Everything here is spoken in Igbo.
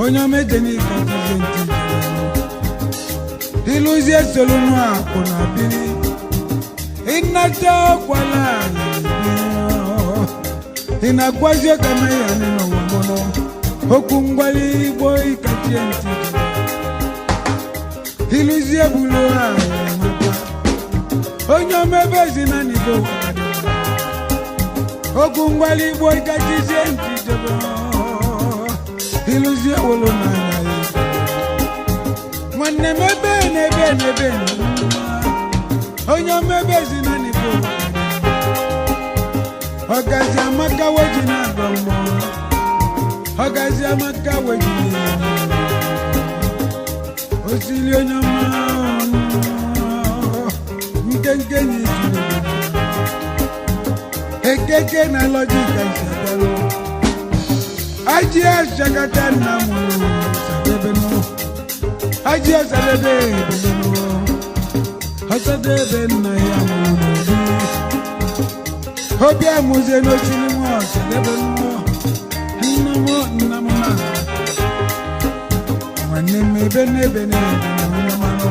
Onye ọma eje n'ịkachizie ntị ijebe. Ịlụzie solunu akụ na biri ịnata ọkwala. Ị na-agwazi ọkama ya n'ụwa mụnụ okwu ngwali igbo ịkachie ntị ịlụzie bulu maka onye omebe ezi na n'ibo. Okwu ngwali igbo ịkachizie ntị jebe ịlụzie wolo n'anya ya. Nwanne m, ebe na ebe na ebe na onye omebe ezi na n'ibo. Ọgazi amaka weji na-agba mmụọ. Ọgazi amaka weji osili onye ọma nkenke na ijuru ekeke na lọjika nsadalụ aji asakata nna m sadebenu aji asadebe ebelenu ọsadebe nna ya mụrụ n'obi obi amụzie n'osili nwa ọsadebe nwa nna m nna m na nwanne m ebe n'ebe n'ebe na onye mmanụ.